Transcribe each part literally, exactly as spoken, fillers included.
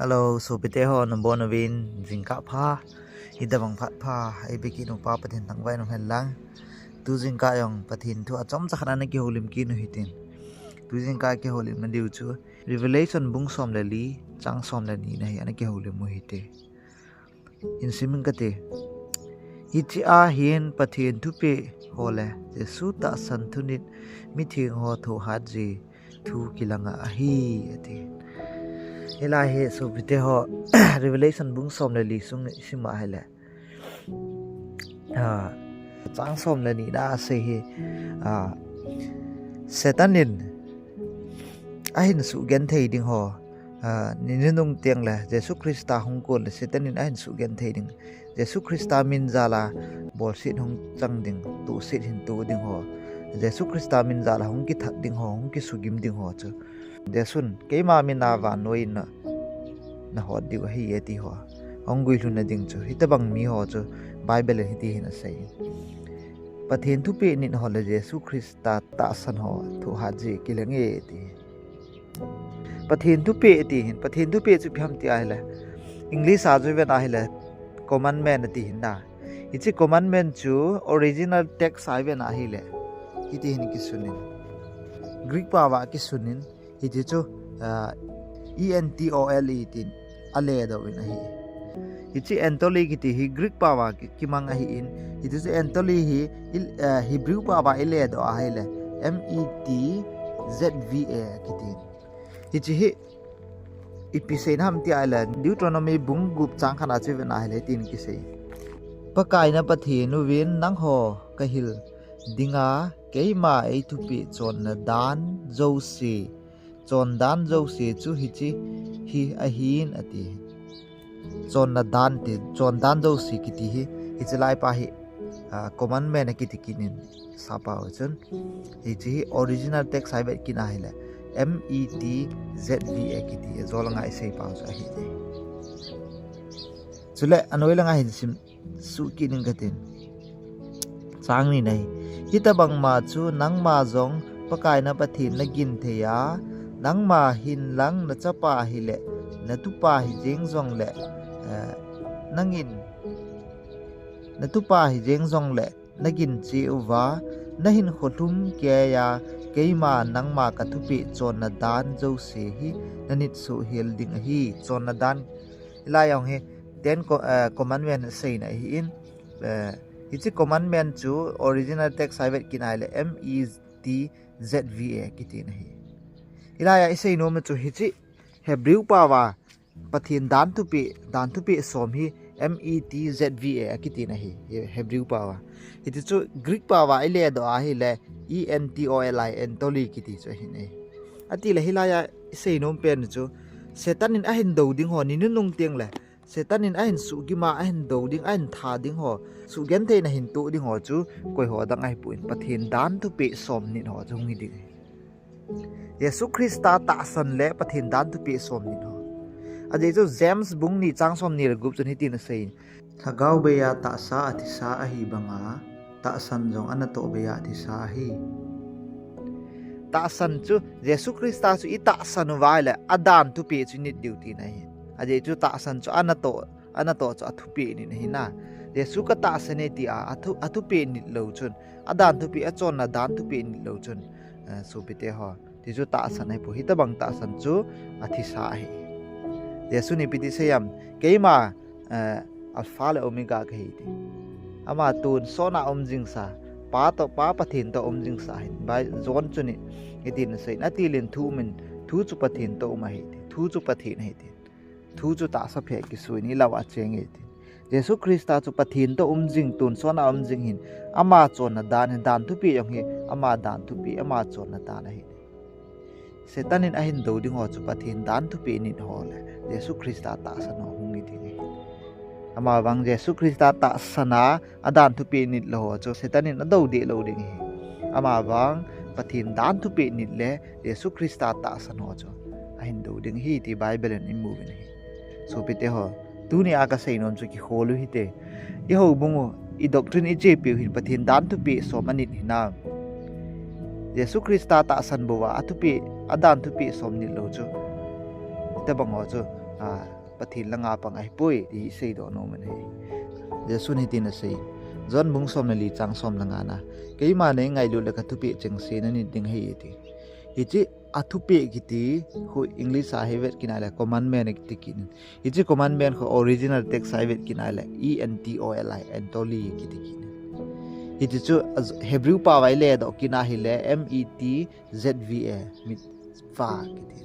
Hello, sopite ho, nabonchauvin jingkah pha. Hitobang phat pha eipeh kit uva Pathen thangvah in umhen lang. Tu jingkah jong Pathen thu achomcha khat ana kihoulim kit u hitin. Tu jingkah kihoulimna diu chu Revelation bung som le li, chang som le ni na hi ana kihoulim u hite. Hin simin kate. Hichea hin Pathen thupeh ho le Jesu tahsan thunit mitheng ho thohhat jeh thu kilanga ahi, ati. Hilai hi sopite ho, Revelation bung som le li sung isima hile, chang som le ni na asei hi, Satan in ahin sugenthei ding ho, ni nunung tengle Jesu Christa hung kon le Satan in ahin sugenthei ding. Jesu Christa min jala bolset hung chang ding, tohset hin toh ding ho, Jesu Christa min jala hung kithat ding ho, hung kisugim ding ho chu Jesun keima mina vannoi a nahot diu ahi, ati ho, hung guilhunna ding chu. Hitobang miho chu Bible in hiti hin asei. Pathen thupeh nit ho le Jesu Christa tahsan ho thohhat jeh kilange, ati. Pathen thupeh ati hin, Pathen thupeh chu ipi ham tia hile, English a chu iven ahile commandment ati hin na. Hiche commandment chu original text a iven ahile, hiti hin kisunin, Greek paova kisunin, hiti chu entole tin aledoh in ahi. Hiche entole kiti hi Greek paova kimang ahin, hiti chu entole hi Hebrew paova iledoh ahile, M E T Z V A kitin. Hiche hi ipi seina ham tia ahile, Deuteronomy bung gup chang khatna chu iven ahile hitin kisei: Pakai na Pathen uvin nangho kahil dinga keima eithupeh chonna dan jouse, chondan jouse chu hiche hi ahin, ati. Chonna dan ti, chondan jouse kiti hi, hiche laipa hi commandment akiti kit in, sappao chun. Hiche hi original text a ivet kit ahile, M E T Z V A kiti, ajolanga iseipao chu ahi. Chule anoi langa hin sim suh kit ning katin. Chang ni na hi, hitobangma chu nangma jong Pakai na Pathen nagin thei a, nangma hinlang nachapa hile natupa hijeng jongle, nangin, natupa hijeng jongle nagin cheh uva, nahinkho lhum keiya keima nangma kathupeh chonna dan jouse hi nanit soh hel ding ahi. Chonna dan, hilai jong hi Ten Commandment seina ahin, hiche commandment chu original text a ivet kit ahile M E T Z V A kitin ahi. Hilai a isei nom chu hiche Hebrew paova Pathen dan thupeh, dan thupeh som hi M E T Z V A akitin ahi, Hebrew paova. Hiti chu Greek paova iledoh ahile, E N T O L I, entole kiti chu ahin ahi. Atile hilai a isei nom pen chu, Satan in ahin dou ding ho, ni nunung tengle Satan in ahin suhgim a, ahin dou ding, ahin tha ding ho, suhgentheina hin toh ding ho chu koiho dang ahipon, Pathen dan thupeh som nit ho chu hung hi ding ahi. Jesu Christa tahsan le Pathen dan thupeh som nit ho. Ajeh chu James bung ni chang somni le gup chun hitin asei: Lhagao beiya tahsa athisa ahi banga, tahsan jong anatoh beiya athisa ahi. Tahsan chu, Jesu Christa chu itahsan uva ahile adan thupeh chu init diu tina ahi. Ajeh chu tahsan chu anatoh, anatoh chu athupeh nit ahi na. Jesu katahsan e tia athu, athupeh nit lou chun, adan thupeh, achonna dan thupeh nit lou chun, sopite ho, ti chu tahsan ahipoi. Hitobang tahsan chu athisa ahi. Jesun ipi ti seiyem, keima Alpha le Omega kahi ti. Ama tonsot a um jingsa, Pa toh, Pa Pathen toh um jingsa ahin. John chun hitin asei, atile thu umin, thu chu Pathen toh um ahi ti. Thu chu Pathen ahi ti. Thu chu tahsa phe kisun, ilah uva cheng e ti. Jesu Christa chu Pathen toh um jing, tonsot a um jing ahin, ama chonna dan hi, dan thupeh jong hi ama dan thupeh, ama chonna dan ahi. Satan in ahin dou ding ho chu Pathen dan thupeh nit ho le Jesu Christa tahsan ho hung hi ding ahi. Amavang Jesu Christa tahsan a adan thupeh nit lou ho chu Satan in adou deh lou ding ahi. Amavang Pathen dan thupeh nit le Jesu Christa tahsan ho chu ahin dou ding ahi ti Bible in imu uvin ahi. Sopite ho, tunia kasei nom chu kikhol u hite. Ihoubung u, idoctrine ichepiu hin Pathen dan thupeh som anit hinam? Jesu Christa tahsan bouva athupeh, adan thupeh som nit lou chu, hitobang ho chu, a, Pathen langa pang ahipoi ti isei doh nom in ahi. Jesun hitin asei, John bung som le li chang som le nga na, Keima neingailut le kathupeh chengse nanit ding ahi, ati. Hiche athupeh kiti khu English a hi vet kit nai le commandment kiti kit in. Hiche commandment khu original text a hi vet kit nai le E N T O L I, entoli kiti kit in. Hiche chu Hebrew pao a ile doh kit na hile M E T Z V A, mitzvah kiti.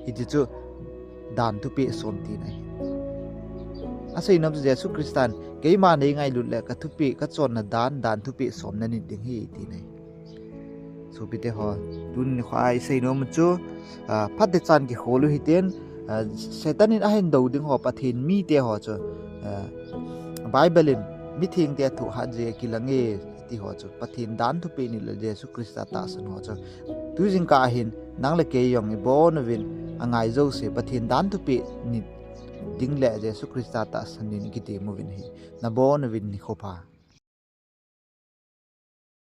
Hiche chu dan thupeh som tina ahi. Asei nom chu Jesu Christan, Keima neingailut le kathupeh, kachonna dan, dan thupeh som nanit ding ahi, tina ahi. Sopite ho, tuni nikho a isei nom chu, ah, phatechan kikhol u hitin, ah, Satan in ahin do ding ho, Pathen mite ho chu, ah, Bible in mithengte athohhat jeh a kilang e ti ho chu, Pathen dan thupeh nit le Jesu Christa tahsan ho chu, tu jingkah ahin nang le kei jong ibonuvin angai jouse Pathen dan thupeh nit ding le Jesu Christa tahsan nit in kitem uvin ahi. Nabonuvin nikho pha.